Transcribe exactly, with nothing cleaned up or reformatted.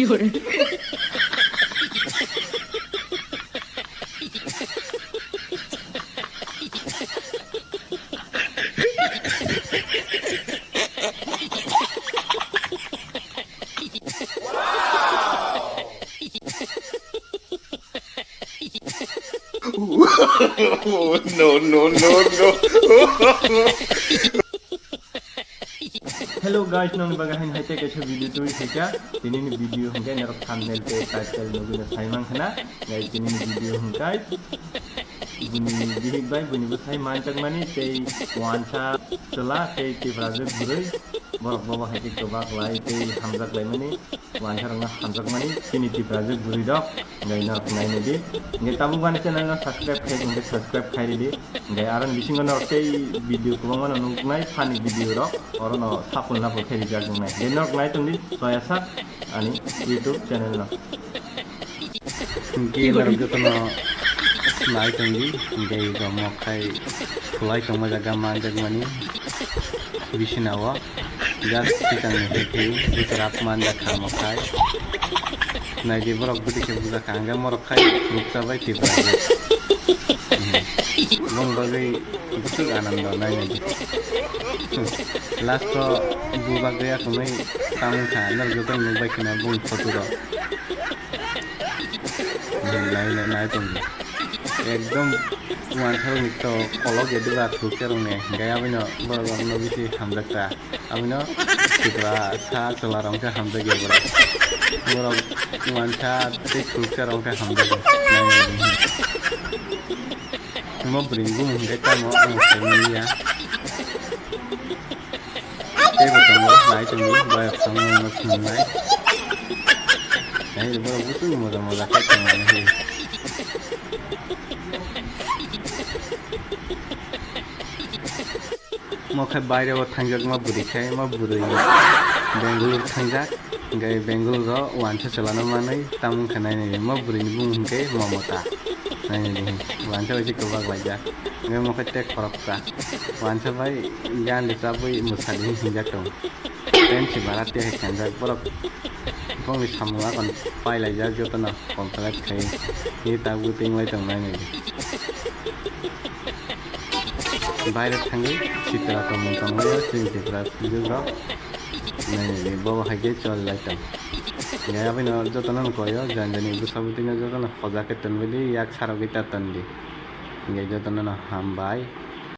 No, no, no, no. Hello guys, nongni bagwi haino hai tei kaisa video twi phaikha. Tinini video hwnkhe norok thumbnail tei title nugwino sai mankhana. Guys, tinini video hwnkhe bini bihik bai bini bwsai manjakmani tei wansa chwla tei Tiprajwk bwrwi borok bobo hai tei kwbak lai tei hamjak laimani. Wansarokno hamjakmani chini Tiprajwk bwrwirok, hwnkhe norok nainai di. Hwnkhe tabuk ani channel no subscribe khai, hwnkhe subscribe khai ridi. Hwnkhe aroni bisingo norok tei video kwbangma no nuknai, funny video rok, orono sapul napul khe rijak wngnai. Hwnkhe norok nai tongdi, soya sak ani YouTube channel no. Hwnkhe norok jotono nai tongdi, hwnkhe ego mok khai khulai tongma jaga manjakmani bisina o. Just sikang ni khe khe bwswrap manjak kha mok khai. Naidi borok bwtwi khe bujak kha, hwnkhe morok khai khuluksa bai Tipra. Bong bagwi bwswk anando nai naidi. Last o bubak gaya khwnwi tamung kha, norok jotono nukbai khwna bong photo rok. Nai, nai, nai tongdi. Ekdom wansa rokni to kolok ya diba thuk ya rokni. Hwnkhe abono borok rokno bisi hamjak ta. Abono Tripura sa chwla rok khe hamjak ya borok. Borok wansa tei thuk ya rok khe hamjak ya. Nai, nai, nai. Omo bwrwi ni bumung hwnkhe tamo ang sai manya. Tei bo tongo, nai tongdi, boyok tongmani no swnamnai. Nai borok bwswk moja moja khe tongmani se. Mo khe baire o thangjak ma bwrwi khe, ma bwrwi Bengaluru thangjak. Hwnkhe Bengaluru o wansa chwlano manwi tamung khe nainai, mo bwrwini bumung hwnkhe Mamata. Nainai di, wansa bai se kwbak laijak. Hwnkhe mo khe tek khoroksa. Wansa bai gandhi chabwi mwsadi hinjak tongo. Tensi bara te hai khenjak borok bongni samung akon pailaijak jotono complete khai. Ni tabuk tinglai tong nainai di. Baire thangwi sitra tongmung tonglaio chini Tripura swijwk rok. Nainani bobo hai khe choli lai tong. Hingkhe aboni jotono koyo jani jani bwsa bwtwino jotono hoja khe tonbaidi yak sarogwi ta tondi. Hingkhe jotono hambai.